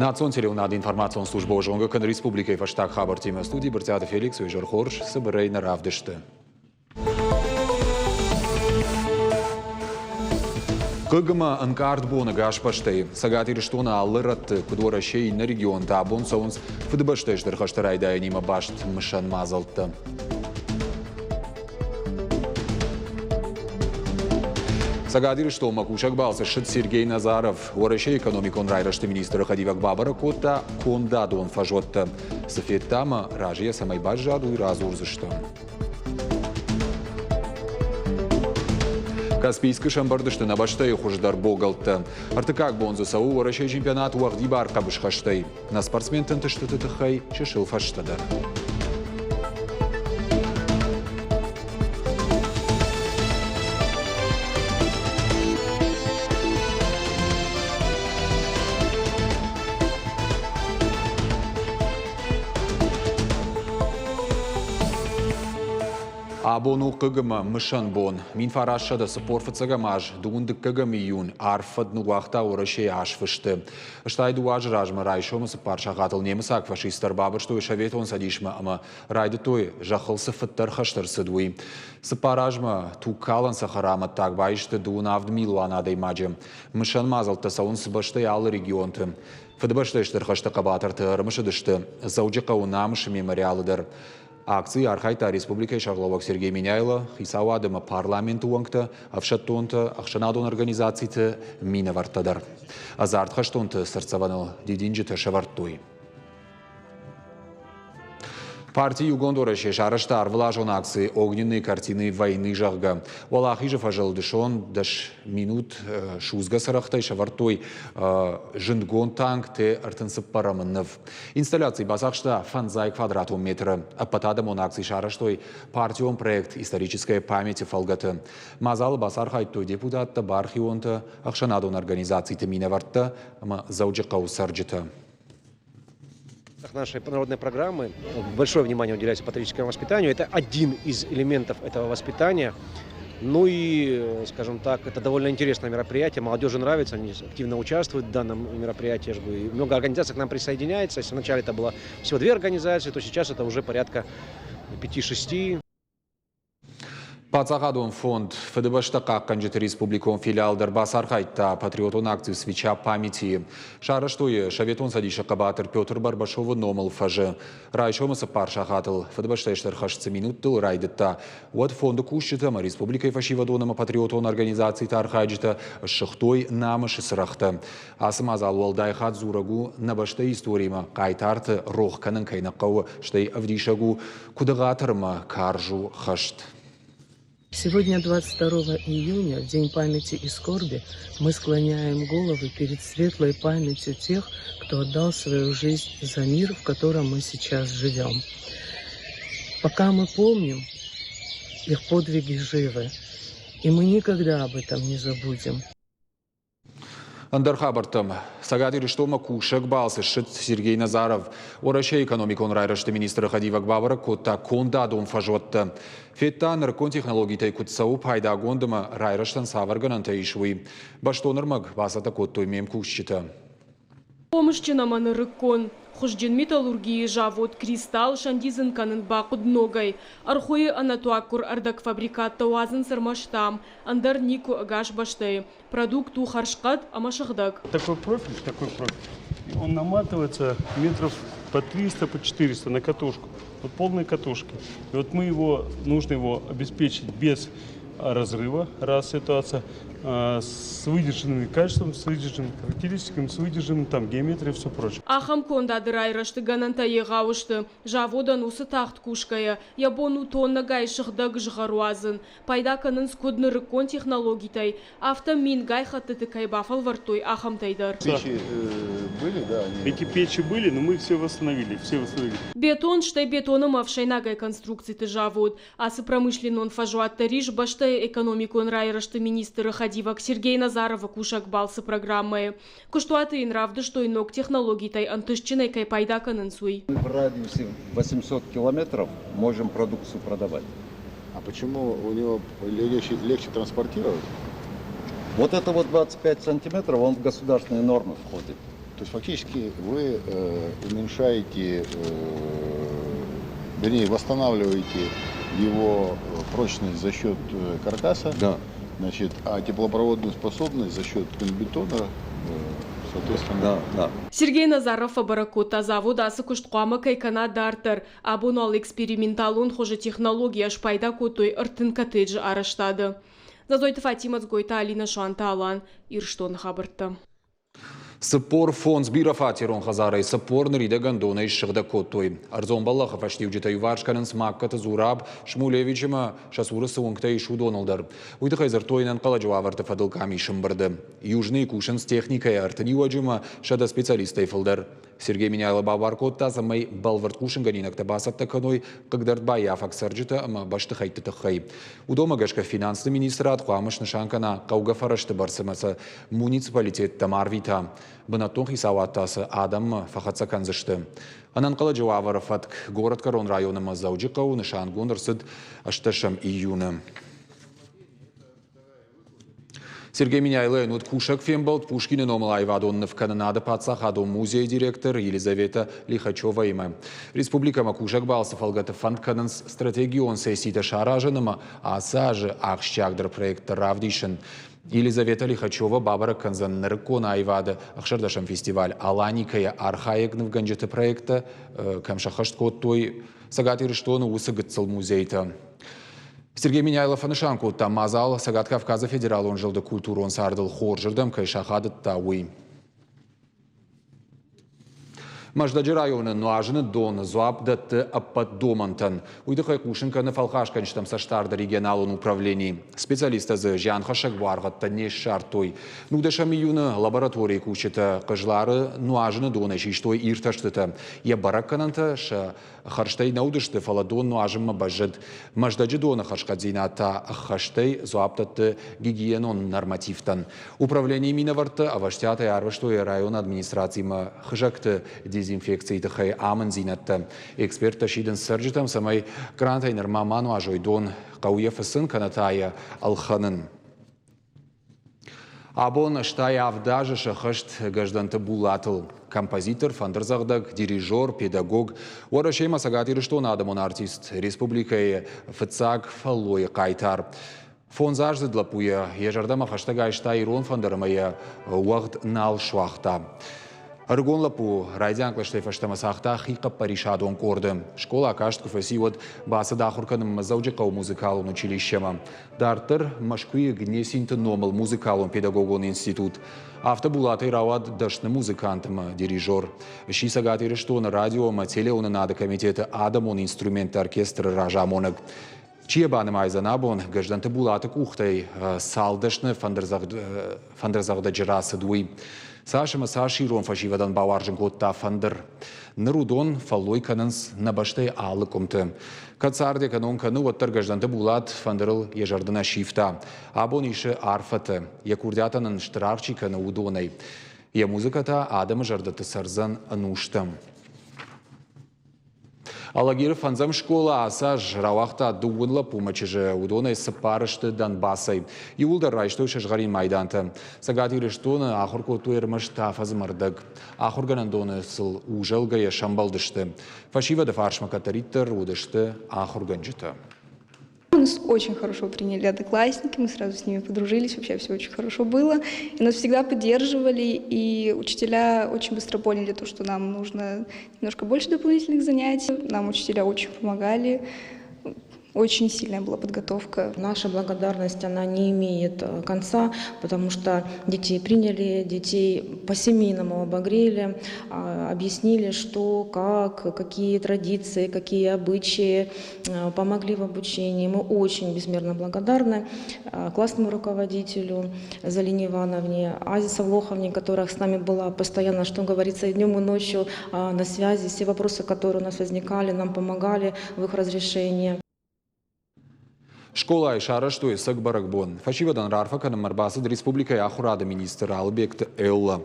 Национ телеуынады информацион службӕ зонгӕ кӕны республикӕйы фӕстаг хабӕрттимӕ. Студийы Брытъиаты Феликс, уый хорз, цыбырӕй нӕ равдысты. Хъыг ӕмӕ ӕнкъард бон ӕгас бӕстӕйы. Цӕгат Ирыстоны алы рӕтты, куыд Уӕрӕсейы иннӕ регионты, абон цӕуынц Фыдыбӕстӕйы Стыр хӕсты райдайӕнимӕ баст мысӕн мадзӕлттӕ. Цӕгат Ирыстонмӕ кусӕг балцы ссыд Сергей Назаров. Уӕрӕсейы экономикон райрӕзты министры хӕдивӕг бабӕрӕг кодта кондадон фӕзуӕттӕ. Цы федта ӕмӕ разыйӕ цӕмӕй баззад, уый радзурдзыстӕм. Каспийскы сӕмбӕрдысты нӕ бӕстӕйы хуыздӕр богӕлттӕ. Ӕртыккаг бон дзы цӕуы Уӕрӕсейы чемпионат уӕгъдибар хъӕбысхӕстӕй. Нӕ спортсменты ӕнтыстыты тыххӕй чысыл фӕстӕдӕр. Абон у хъыг ӕмӕ мысӕн бон. 1945 аз, дыууын дыккӕгӕм июнь арф фӕд ныууагъта Уӕрӕсейы азфысты. Стӕй дыууӕ азы размӕ райсомы цыппар сахатыл немыцаг фашисттӕ ӕрбабырстой Советон Цӕдисмӕ ӕмӕ райдыдтой, зӕххыл цы фыддӕр хӕст ӕрцыд, уый. Цыппар азмӕ тугкалӕн цӕхӕры амӕттаг баисты дыууын авд милуан адӕймаджы. Мысӕн мадзӕлттӕ цӕуынц бӕстӕйы алы регионты. Фыдыбӕстӕйы Стыр хӕсты хъӕбатырты ӕрымысыдысты Дзӕуджыхъӕуы Намысы мемориалы дӕр. Акцийы архайдта республикӕйы сӕргълӕууӕг Сергей Меняйло, хицауад ӕмӕ парламенты уӕнгтӕ, ӕфсӕддонтӕ, ӕхсӕнадон организациты минӕвӕрттӕ дӕр. Ӕдзард хӕстонты цыртдзӕвӕныл дидинджытӕ сӕвӕрдтой. Парти Иугонд Уӕрӕсе сарӕзта ӕрвылазон акци «Огненные картины войны», зӕгъгӕ. Уӕлахизы фӕзыл дысон дӕс минут судзгӕ цырӕгътӕй сӕвӕрдтой зындгонд танк Т-34 ныв. Инсталляци бацахста фӕндзай квадратон метры. Ӕппӕтадӕмон акци сарӕзтой партион проект «Историческая память» фӕлгӕты. Мадзалы бацархайдтой депутаттӕ, бархионтӕ, ӕхсӕнадон организациты минӕвӕрттӕ ӕмӕ Дзӕуджыхъӕуы цӕрджытӕ. Нашей народной программы большое внимание уделяется патриотическому воспитанию. Это один из элементов этого воспитания. Ну и, скажем так, это довольно интересное мероприятие. Молодежи нравится, они активно участвуют в данном мероприятии. И много организаций к нам присоединяется. Если вначале это было всего две организации, то сейчас это уже порядка 5-6. Паддзахадон фонд Фыдыбӕстӕ хъахъхъӕнджыты республикон филиал дӕр бацархайдта патриотон акци «Свеча памяти». Сарӕзтой Советон Цӕдисы хъӕбатыр Петр Барбашовы номыл фӕзы. Райсомы цыппар сахатыл Фыдыбӕстӕйы стыр хӕст цы минуттыл райдыдта, уӕд фонды кусджытӕ ӕмӕ республикӕйы фӕсивӕдон ӕмӕ патриотон организациты архайджытӕ ссыгътой намысы цырӕгътӕ. Ацы мадзал уӕлдай хатт дзурӕг у, нӕ бӕстӕйы историмӕ хъайтарты рох кӕнын кӕй нӕ хъӕуы, стӕй ӕвдисӕг у, куыд ӕгъатыр ӕмӕ карз у хӕст. Сегодня, 22 июня, в День памяти и скорби, мы склоняем головы перед светлой памятью тех, кто отдал свою жизнь за мир, в котором мы сейчас живем. Пока мы помним, их подвиги живы, и мы никогда об этом не забудем. Ӕндӕр хабӕрттӕм. Цӕгат Ирыстонмӕ кусӕг балцы ссыд Сергей Назаров. Уӕрӕсейы экономикон райрӕзты министры хӕдивӕг бабӕрӕг кодта кондадон фӕзуӕттӕ. Федта, нырыккон технологитӕй куыд цӕуы пайдагонд ӕмӕ райрӕзтӕн цавӕр гӕнӕнтӕ ис, уый. Бӕстон ӕрмӕг бацӕттӕ кодтой ме мкусджытӕ. Хъомысджын ӕмӕ нырыккон, хуызджын металлургийы завод «Кристалл» сӕндидзын кӕнын бахъуыд ногӕй. Ӕрхуыйы ӕнӕтуаггуыр ӕрдӕгфабрикаттӕ уадзынц ӕрмӕст ам, ӕндӕр никуы ӕгас бӕстӕйы. Продукт у хӕрзхъӕд ӕмӕ сыгъдӕг. Такой профиль, такой профиль. И он наматывается метров по 300, по 400 на катушку. Вот полные катушки. И вот мы его, нужно его обеспечить без разрыва, раз ситуация, с выдержанными качеством, с выдержанными характеристиками, с выдержанным там геометрией и все прочее. Ахӕм кондады райрӕзты гӕнӕнтӕ егъау сты. Заводӕн уыцы тагъд кусгӕйӕ, йӕ бон у тоннӕгай сыгъдӕг згъӕр уадзын. Пайда кӕнынц куыд нырыккон технологитӕй, афтӕ мингай хӕттыты кӕй бафӕлвӕрдтой, ахӕмтӕй дӕр. Печи были, да? Они... Эти печи были, но мы все восстановили, все восстановили. Бетон, стӕй бетон ӕмӕ ӕфсӕйнагӕй конструкциты завод. Ацы промышленнон фӕзуат дӕр ис бӕстӕйы экономикон райрӕзты министры хӕдивӕг Сергей Назаровы кусӕг балцы программӕйы. Куыстуаты йын равдыстой ног технологитӕй ӕнтыстджынӕй кӕй пайда кӕнынц, уый. Мы в радиусе 800 километров можем продукцию продавать. А почему у него легче, легче транспортировать? Вот это вот 25 сантиметров, он в государственные нормы входит. То есть фактически вы уменьшаете, вернее, восстанавливаете его прочность за счет каркаса, Да. значит, а теплопроводную способность за счет бетона, соответственно. Да. Сергей Назаров фӕбӕрӕг кодта, завод ацы куыст хъуамӕ кӕй кӕна дарддӕр. Абон уал эксперименталон хуызы технологийӕ спайда кодтой 30 коттеджы арӕзтады. Зазойты Фатимӕ, Дзгойты Алинӕ, Суанты Алан, Ирыстоны хабӕрттӕ. 45 бирӕфатерон хӕдзарӕй 40 ныридӕгӕн донӕй ссыгъдӕг кодтой. Ӕрдзон бӕллӕхы фӕстиуджытӕ иуварс кӕнынц Магкаты Зураб, Шмулевич ӕмӕ сӕ цуры цы уынгтӕ ис, уыдоныл дӕр. Уый тыххӕй дзырдтой ӕнӕнхъӕлӕджы уавӕрты фӕдыл къамисы ӕмбырды. Южныйы кусынц техникӕйы 31 ӕмӕ 100 специалистӕй фылдӕр. Сергей Меняйло бабар кодта, цӕмӕй бӕлвырд хъусынгӕнинӕгтӕ бацӕттӕ кӕной хъыгдӕрд баййафӕг цӕрджытӕ ӕмӕ бӕстыхӕйтты тыххӕй. Уыдонмӕ гӕсгӕ финансты министрад хъуамӕ снысан кӕна хъӕугӕ фӕрӕзты бӕрц ӕмӕ сӕ муниципалитеттӕм арвита. Бынӕттон хицауад та сӕ адӕммӕ фӕхӕццӕ кӕндзысты. Ӕнӕнхъӕлӕджы уавӕры фӕтк горӕтгӕрон районы ӕмӕ Дзӕуджыхъӕуы нысангонд ӕрцыд 8 июны. Сергей Меняйлойӕн уыд кусӕг фембӕлд Пушкины номыл аивадон нывкӕнынады паддзахадон музейы директор Елизавета Лихачеваимӕ. Республикӕмӕ кусӕг балцы фӕлгӕты фӕнд кӕнынц стратегион сесситӕ саразын ӕмӕ ацы азы ахсджиагдӕр проекттӕ равдисын. Елизавета Лихачева бабӕрӕг кӕндзӕн нырыккон аивады ӕхсӕрдӕсӕм фестиваль «Аланикӕ-йы архайӕг нывгӕнджыты проекттӕ кӕм сӕххӕст кодтой Цӕгат Ирыстоны уыцы гыццыл музейтӕ. Сергей Меняйло фӕнысан кодта, мадзал Цӕгат Кавказы федералон зылды культурон цардыл хорзырдӕм кӕй сахадыдта, уый. Мӕздӕджы районы нуазыны дон дзуапп дӕтты ӕппӕт домӕнтӕн. Уый тыххӕй хъусын кӕны фӕлхасгӕнджытӕм цӕстдарды регионалон управлени. Специалисттӕ дзы зианхӕссӕг буаргъӕдтӕ не ссардтой. 19 июны лабораторийы кусджытӕ Хъызлары нуазыны донӕй систой иртӕстытӕ. Йӕ бӕрӕггӕнӕнтӕ сӕ хӕрзтӕй нӕ уыдысты, фӕлӕ дон нуазынмӕ бӕззыд. Мӕздӕджы доны хӕрзхъӕддзинад та ӕххӕстӕй дзуапп дӕтты гигиенон нормативтӕн. Управленийы минӕвӕрттӕ ӕвӕстиатӕй арвыстой районы администрацимӕ хызӕгты дезинфекцийы тыххӕй амынддзинӕдтӕ. Эксперттӕ сидынц цӕрджытӕм, цӕмӕй грантӕй нырма ма нуазой дон, хъӕуы йӕ фыцын кӕнӕ та йӕ ӕлхӕнын. Абон 87 азы сӕххӕст Гӕздӕнты Булатыл. Композитор, фӕндырдзӕгъдӕг, дирижер, педагог, Уӕрӕсемӕ Цӕгат Ирыстоны адӕмон артист, республикӕйы фыццаг фӕллойы хъайтар. Фондзаздзыд лӕппуйӕ йӕ зӕрдӕмӕ хӕстӕг айста ирон фӕндыр ӕмӕ йӕ уӕгъд нал суагъта. Ӕрыгон лӕппу райдиан кълӕстӕй фӕстӕмӕ цагъта хихъӕппӕрисадон къорды. Скъола каст куы фӕци, уӕд бацыд ахуыр кӕнынмӕ Дзӕуджыхъӕуы музыкалон училищемӕ. Дарддӕр Мӕскуыйы Гнесинты номыл музыкалон-педагогон институт. Афтӕ Булатӕй рауад дӕсны музыкант ӕмӕ дирижер. Сси Цӕгат Ирыстоны радио ӕмӕ телеуынынады комитеты адӕмон инструментты оркестры разамонӕг. Чи йӕ банымайдзӕн абон, Гӕздӕнты Булаты къухтӕй цал дӕсны фӕндырдзӕгъдӕджы рацыд, уый. Цас ӕмӕ цас ирон фӕсивӕдӕн бауарзын кодта фӕндыр. Ныр уыдон фӕллой кӕнынц нӕ бӕстӕйы алы къуымты. Кӕд цард эконом кӕны, уӕддӕр Гӕздӕнты Булат фӕндырыл йӕ зӕрдӕ нӕ сивта. Абон исы арфӕтӕ, йӕ курдиатӕн ын стыр аргъ чи кӕны, уыдонӕй. Йӕ музыкӕ та адӕмы зӕрдӕты цӕрдзӕн ӕнустӕм. Алагиры фӕндзӕм скъола ацы аз рауагъта дыууын лӕппумӕ чызджы, уыдонӕй цыппар сты Донбассӕй. Иууылдӕр райстой сызгъӕрин майдантӕ. Цӕгат Ирыстоны ахуыр кодтой ӕрмӕст афӕдзы ӕрдӕг. Ахуыргӕнӕндоны сыл узӕлгӕйӕ сӕмбӕлдысты. Фӕсивӕды фарсмӕ кӕддӕриддӕр уыдысты ахуыргӕнджытӕ. Нас очень хорошо приняли одноклассники, мы сразу с ними подружились, вообще все очень хорошо было. И нас всегда поддерживали, и учителя очень быстро поняли то, что нам нужно немножко больше дополнительных занятий. Нам учителя очень помогали. Очень сильная была подготовка. Наша благодарность, она не имеет конца, потому что детей приняли, детей по-семейному обогрели, объяснили, что, как, какие традиции, какие обычаи, помогли в обучении. Мы очень безмерно благодарны классному руководителю Залине Ивановне, Азе Савлоховне, которая с нами была постоянно, что говорится, и днем, и ночью на связи. Все вопросы, которые у нас возникали, нам помогали в их разрешении. Скъолайы сарӕзтой ӕцӕг бӕрӕгбон. Фӕсивӕдӕн раарфӕ кӕнынмӕ ӕрбацыд республикӕйы ахуырады министр Алыбегты Элла.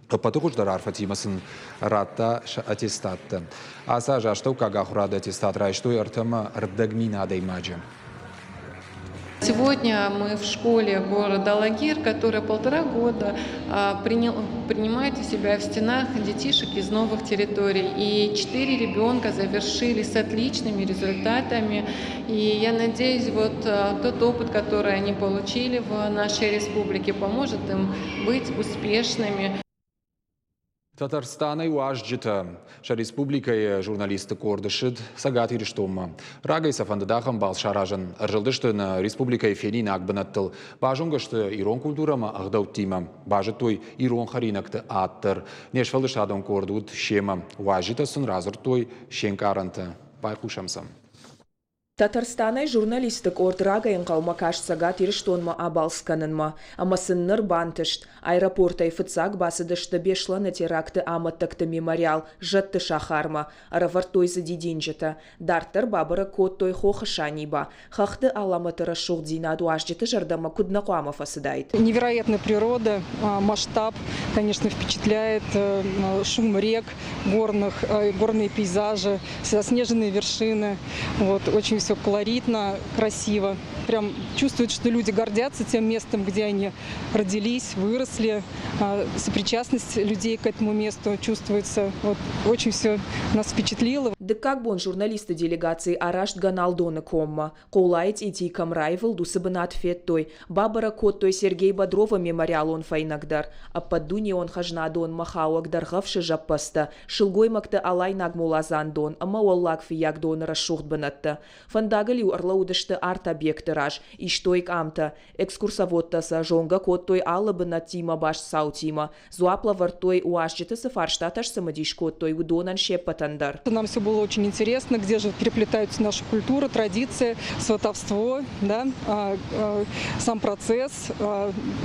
Ӕппӕты хуыздӕр арфӕтимӕ сын радта сӕ аттестаттӕ. Ацы аз астӕуккаг ахуырады аттестат райстой 3,5 мин адӕймаджы. Сегодня мы в школе города Алагир, которая полтора года принимает у себя в стенах детишек из новых территорий. И четыре ребенка завершили с отличными результатами. И я надеюсь, вот тот опыт, который они получили в нашей республике, поможет им быть успешными. Татарстанӕй уазджытӕ сӕ республикӕйы журналистты къорд ссыд Цӕгат Ирыстонмӕ. Рагӕй сӕ фӕндыд ахӕм балц саразын. Ӕрзылдысты нӕ республикӕйы фенинаг бынӕттыл, базонгӕ сты ирон культурӕ ӕмӕ ӕгъдӕуттимӕ, базыдтой ирон хӕринӕгты ад дӕр. Не сфӕлдыстадон къорд уыд семӕ. Уазджытӕ сын радзырдтой се нкъарӕнтӕ. Байхъусӕм сӕм. Татарстанӕй журналистты къорд рагӕй ӕнхъӕлмӕ каст Цӕгат Ирыстонмӕ абалц кӕнынмӕ, ӕмӕ сын ныр бантыст. Аэропортӕй фыццаг бацыдысты Беслӕны теракты амӕттӕгты мемориал Зӕдты сахармӕ, ӕрӕвӕрдтой дзы дидинджытӕ. Дарддӕр бабӕрӕг кодтой Хохы Саниба. Хӕхты алӕмӕты рӕсугъддзинад уазджыты зӕрдӕмӕ куыд нӕ хъуамӕ фӕцыдаид. Невероятная природа, масштаб, конечно, впечатляет шум рек горных, горные пейзажи, заснеженные вершины. Вот, очень все колоритно, красиво. Прям чувствуют, что люди гордятся тем местом, где они родились, выросли. Сопричастность людей к этому месту чувствуется. Вот, очень все нас впечатлило. Дыккаг бон журналистты делегаци араст Гӕналдоны коммӕ. Хъолайы цъити кӕм раивылд, уыцы бынат федтой. Бабӕрӕг кодтой Сергей Бодровы мемориалон фӕйнӕг дӕр. Ӕппӕтдунеон хӕзнадонмӕ хауӕг Дӕргъӕвсы зӕппӕдзтӕ, сылгоймӕгты алайнаг моладзандон ӕмӕ Уӕллаг Фыййагдоны рӕсугъд бынӕттӕ. Фӕндагыл-иу ӕрлӕууыдысты арт-объекты раз, истой къамтӕ. Экскурсоводтӕ сӕ зонгӕ кодтой алы бынӕттимӕ баст цаутимӕ, дзуапп лӕвӕрдтой, уазджыты цы фарстатӕ сцымыдис кодтой, уыдонӕн се ппӕтӕн дӕр. Нам все было очень интересно, где же переплетаются наши культуры, традиции, сватовство, да, сам процесс.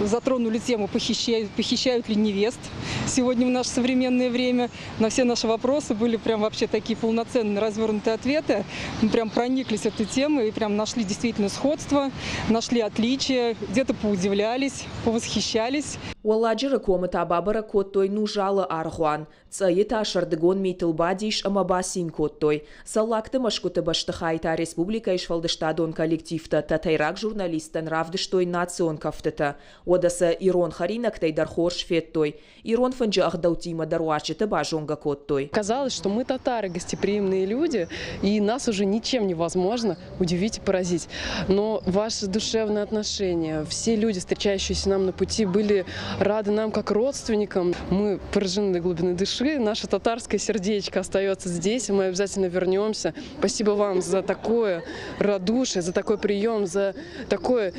Затронули тему, похищают ли невест сегодня в наше современное время. На все наши вопросы были прям вообще такие полноценные, развернутые ответы. Мы прям прониклись этой темой и прям нашли действительно сходство, нашли отличия, где-то поудивлялись, повосхищались. Уӕлладжыры комы та бабӕрӕг кодтой Нузалы аргъуан. Цъӕйы та сӕрдыгон митыл бадис ӕмӕ бацин кодтой. Цӕллагты мӕсгуыты бӕстыхайы та республикӕйы сфӕлдыстадон коллективтӕ тӕтӕйраг журналисттӕн равдыстой национ кӕфтытӕ. Уӕдӕ сӕ ирон хӕринӕгтӕй дӕр хорз федтой. Ирон фынджы ӕгъдӕуттимӕ дӕр уазджыты базонгӕ кодтой. Казалось, что мы татары, гостеприимные люди, и нас уже ничем невозможно удивить и поразить. Но ваше душевное отношение, все люди, встречающиеся нам на пути, были рады нам как родственникам. Мы поражены до глубины души, наше татарское сердечко остается здесь, и мы обязательно вернемся. Спасибо вам за такое радушие, за такой прием, за такое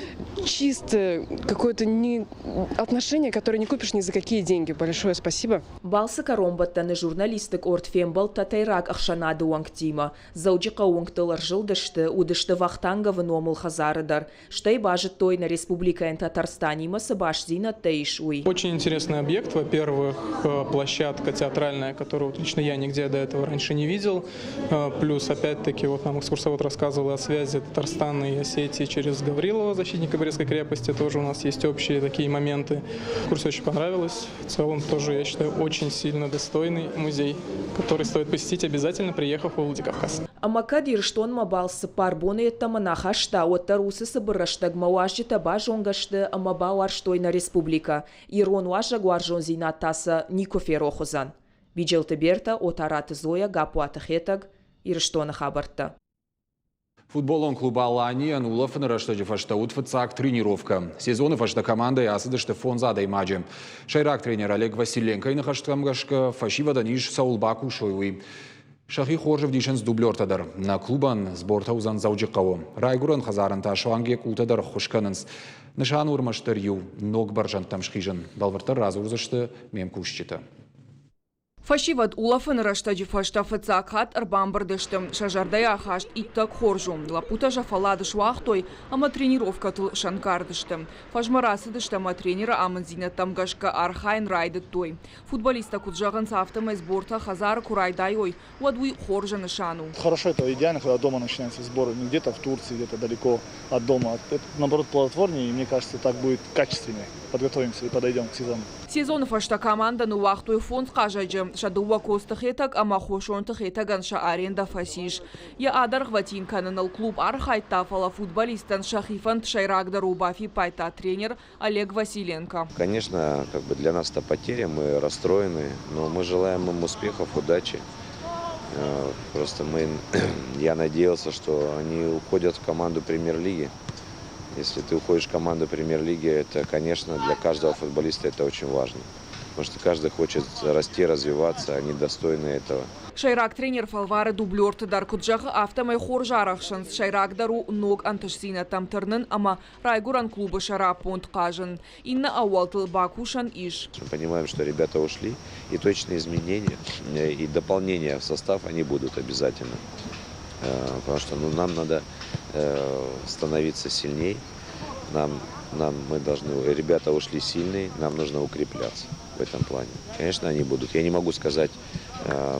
чистое какое-то не... отношение, которое не купишь ни за какие деньги. Большое спасибо. Балцы кӕронбӕттӕны журналистты къорд фембӕлд тӕтӕйраг ӕхсӕнады уӕнгтимӕ. Дзӕуджыхъӕуы уынгтыл ӕрзылдысты, уыдысты Вахтанговы номыл хӕдзары дӕр. Стӕй базыдтой, нӕ республикӕйӕн Татарстанимӕ цы бастдзинӕдтӕ ис, уый. Очень интересный объект. Во-первых, площадка театральная, которую вот лично я нигде до этого раньше не видел. Плюс, опять-таки, вот нам экскурсовод рассказывал о связи Татарстана и Осетии через Гаврилова, защитника Брестской крепости. Тоже у нас есть общие такие моменты. Экскурсия очень понравилась. В целом тоже, я считаю, очень сильно достойный музей, который стоит посетить обязательно, приехав в Владикавказ. Ӕмӕ кӕд Ирыстонмӕ балц цыппар боны йеддӕмӕ нӕ ахаста, уӕддӕр уыцы цыбыр рӕстӕгмӕ уазджытӕ базонгӕ сты ӕмӕ бауарзтой нӕ республикӕ. Ирон уазӕгуарзондзинад та сӕ никуы ферох уыдзӕн. Биджелты Бертӕ, Отараты Зоя, Гаппуаты Хетӕг, Ирыстоны хабӕрттӕ. Футболон клуб «Аланийӕн» улӕфыны рӕстӕджы фӕстӕ уыд фыццаг тренировкӕ. Сезоны фӕстӕ командӕйы ацыдысты фондз адӕймаджы. Сӕйраг тренер Олег Василенкойы ныхӕстӕм гӕсгӕ, фӕсивӕдӕн ис цӕуыл бакусой, уый. Сӕхи хорз ӕвдисынц дублертӕ дӕр. Нӕ клубӕн сбортӕ уыдзӕн Дзӕуджыхъӕуы. Райгуырӕн хӕдзарӕн та суанг йӕ къултӕ дӕр ӕххуыс кӕнынц. Нысан у ӕрмӕстдӕр иу – ног бӕрзӕндтӕм схизын. Бӕлвырддӕр радзурдзысты ме мкусджытӕ. Фӕсивӕд улӕфыны рӕстӕджы фӕстӕ фыццаг хатт ӕрбамбырд сты. Сӕ зӕрдӕйы ахаст иттӕг хорз у. Лӕппутӕ сӕ фӕллад суагътой ӕмӕ тренировкӕтыл сӕнкъард сты. Фӕзмӕ рацыдысты ӕмӕ тренеры амынддзинӕдтӕм гӕсгӕ архайын райдыдтой. Футболисттӕ куыд зӕгъынц, афтӕмӕй сбортӕ хӕдзары куы райдайой, уӕд уый хорзы нысан у. Хорошо, это идеально, когда дома начинаются сборы, не где-то в Турции, где-то далеко от дома. Это, наоборот, плодотворнее, и мне кажется, так будет качественнее. Подготовимся и подойдем к сезону. Сезоны фӕстӕ командӕ ныууагътой фондз хъазӕджы, сӕ дыууӕ Коцты Хетӕг ӕмӕ Хосонты Хетӕгӕн сӕ арендӕ фӕцис. Йӕ адӕргъвӕтин кӕныныл клуб архайдта, фӕлӕ футболисттӕн сӕхи фӕнд сӕйрагдӕр у, бафиппайдта тренер Олег Василенко. Конечно, как бы для нас это потеря, мы расстроены, но мы желаем им успехов, удачи. Просто мы, я надеялся, что они уходят в команду премьер-лиги. Если ты уходишь в команду премьер-лиги, это, конечно, для каждого футболиста это очень важно. Потому что каждый хочет расти, развиваться, они достойны этого. Сӕйраг тренер фӕлвары дублерты дӕр куыд зӕгъы, афтӕмӕй хорз арӕхсынц. Сӕйрагдӕр у ног ӕнтыстдзинӕдтӕм тырнын ӕмӕ райгуырӕн клубы сӕраппонд хъазын. Иннӕ ӕууӕлтыл бакусӕн ис. Мы понимаем, что ребята ушли, и точные изменения и дополнения в состав они будут обязательно. Потому что, ну, нам надо становиться сильней, нам, мы должны, ребята ушли сильные, нам нужно укрепляться в этом плане. Конечно, они будут. Я не могу сказать,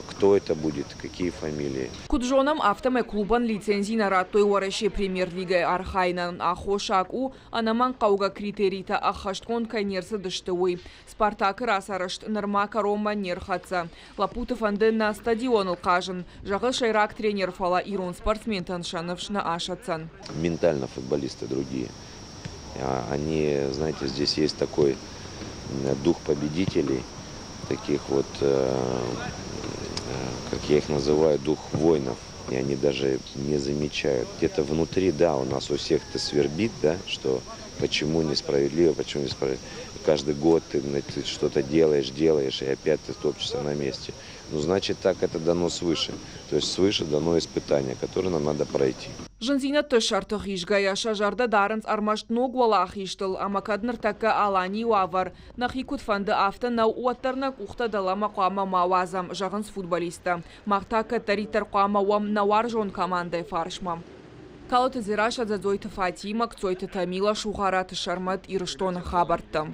кто это будет, какие фамилии. Куыд зонӕм, афтӕмӕй клубӕн лицензи нӕ радтой Уӕрӕсейы премьер-лигӕйы архайынӕн. Аххосаг у, ӕнӕмӕнгхъӕугӕ критеритӕ ӕххӕстгонд кӕй не рцыдысты, уый. «Спартак»-ы рацарӕзт нырма кӕронмӕ не рхӕццӕ. Лӕппуты фӕнды нӕ стадионыл хъазын, зӕгъы сӕйраг тренер, фӕлӕ ирон спортсментӕн сӕ ныфс нӕ асӕтдзӕн. Ментально футболисты другие. Они, знаете, здесь есть такой дух победителей, таких вот, как я их называю, дух воинов. И они даже не замечают. Где-то внутри, да, у нас у всех это свербит, да, что почему несправедливо, почему несправедливо. Каждый год ты что-то делаешь, делаешь, и опять ты топчешься на месте. Ну, значит, так это дано свыше. То есть свыше дано испытание, которое нам надо пройти. Зындзинӕдты сӕрты хизгӕйӕ сӕ зӕрдӕ дарынц ӕрмӕст ног уӕлахизтыл ӕмӕ кӕд ныртӕккӕ Аланийы уавӕр нӕхи куыд фӕнды, афтӕ нӕу, уӕддӕр нӕ къухтӕ дӕлӕмӕ хъуамӕ ма уадзӕм, зӕгъынц футболисттӕ. Мах та кӕддӕриддӕр хъуамӕ уӕм нӕ уарзон командӕйы фарсмӕ. Калоты Дзерассӕ, Дзӕдзойты Фатимӕ, Кцойты Тамила, Сугъараты Сӕрмӕт, Ирыстоны хабӕрттӕ.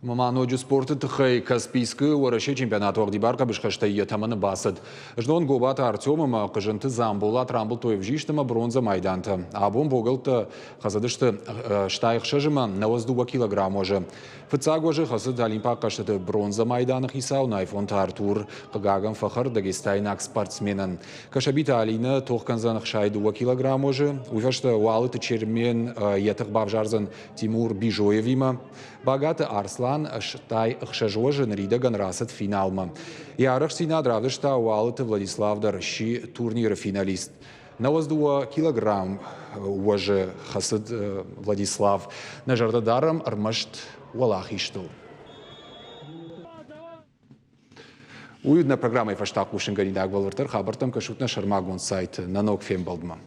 Ӕмӕ ма ноджы спорты тыххӕй Каспийскы Уӕрӕсейы чемпионаты уӕгъдибар хъӕбысхӕстӕй йӕ тӕмӕны бацыд. Знон Гобаты Артем ӕмӕ Хъызынты Дзамболат рамбылдтой ӕвзист ӕмӕ бронзӕ майдантӕ. Абон богӕлттӕ хӕцыдысты 66 ӕмӕ 92 килограмм уӕзы. Фыццаг уӕзы хӕцыд Олимпаг хъӕзтыты бронзӕ майданы хицау Найфонты Артур. Хъыгагӕн, фӕхӕрд дагестайнаг спортсменӕн. Кӕсӕбиты Алинӕ тох кӕндзӕн 62 килограмм уӕзы. Уый фӕстӕ Уалыты Чермен йӕ тых бавзардзӕн Тимур Бижоевимӕ. Багаты Арслан 86 уӕзы ныридӕгӕн рацыд финалмӕ. Йӕ арӕхстдзинад равдыста Уалыты Владислав дӕр, сси турниры финалист. 92 килограмм уӕзы хӕцыд Владислав. Нӕ зӕрдӕ дарӕм ӕрмӕст уӕлахизтыл. Уый нӕ программӕйы фӕстаг хъусынгӕнинаг бӕлвырддӕр хабӕрттӕм кӕсут нӕ сӕрмагонд сайты нӕ ног фембӕлдмӕ.